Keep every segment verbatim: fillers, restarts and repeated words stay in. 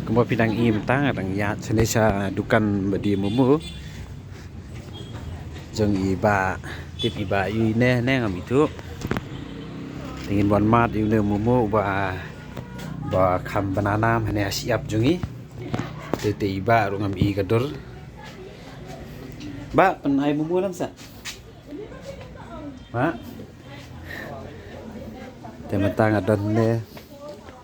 Kumba phi dang i mynta nga dang ïaid shane sha dukan ba die momo jong i Bah, tip i Bah ïa ine ne ngam ithuh. Te ngin wan mad ïa une u momo ba, ba kham banana hangne ha shyiap jong i. Te te i Bah ruh ngam i ka dur. Bah, pynai momo lang sa. Bah. Te mynta nga don ne.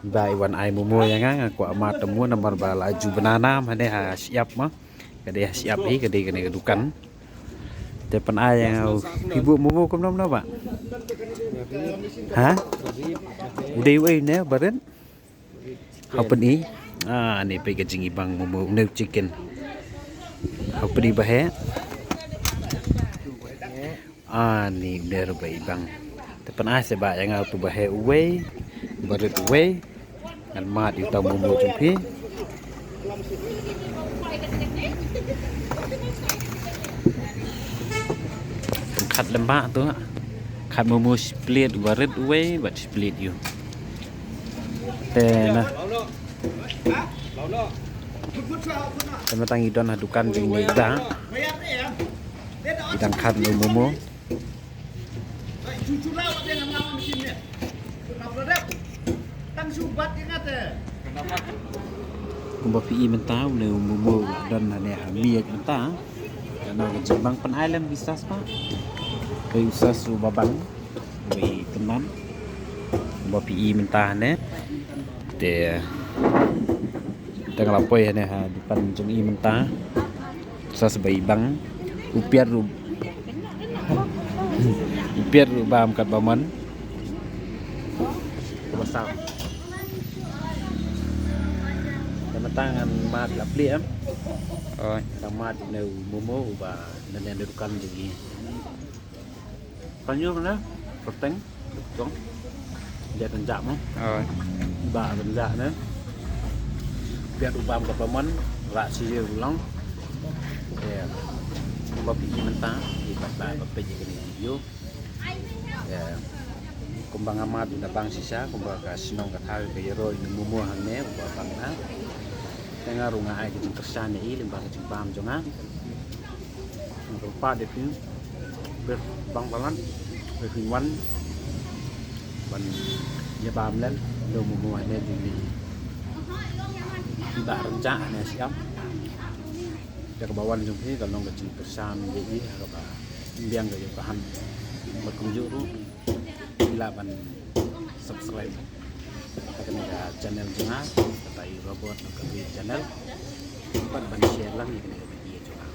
Bah i wan ai momo ïa nga, nga kwah mad te momo namar ba la ju banana hangne ha shyiap ma. Ka dei ha shyiap hi, ka dei kane ka dukan. Te pynai ïa nga, phi buh momo kumno kumno Bah? Ha? U dei uei ne, barit? Hau pyni. Ah, ni peit ka jingibang momo, une u chicken. Hau pyni ba heh. Ah, ni une ruh ba ibang. Te pynai se Bah ïa nga uto ba heh uwei, barit uwei. Ngan mad ïa uta u momo jong phi. Khat lem Bah to. Khat momo shi plate, barit uwei bad shi plate ïoh. Te na. Te mynta ngi don ha dukan jong ine i Bah. I dang khat une u momo. Kumba phi i mynta une u momo u la don hangne ha miej mynta. Ka nang ka jingbang, pynai lem ki sauce Bah. Ka sauce ruh ba bang. Wei tynam. Kumba phi i mynta hangne. Te, te nga la poi hangne ha dukan jong i mynta. Sauce ba ibang. U piat ruh, u piat ruh bam katba mon. Ba saw. Te mynta ngan mad la plie em. Oi. Ngan mad une u momo uba na ne dukan jong i. Kan ïoh ne, kyrteng, jong. Dia kan jak mo. Oi. Ba kan jak ne. Biar u bam katba mon, rah shi ïa u long. Ïa. Kumba phi i mynta, i Bah ba peit ïa kane ka video. Ïa. Kumba nga mad da bang shisha, kumba ka shnong ka thaw ka ïaroh ïa u momo hangne, uba bang na. Te nga ruh nga ai ka jingkyrshan ïa i lyngba ka jingbam jong nga. Nga kyrpad ïa phi, bad bang palat, bad phin wan ban ïa bam lem ïa u momo hangne jong i Bah Rynjah hangne shyiap. Ïa kaba wan jong phi ka long ka jingkyrshan ïa i ha kaba pynbiang ka ïa ka han. Bad kumjuh ruh phi lah ban subscribe ha kane ka channel jong nga, kata i Robot Nongkynrih Channel. Bad ban share lang ïa kane ka video jong nga.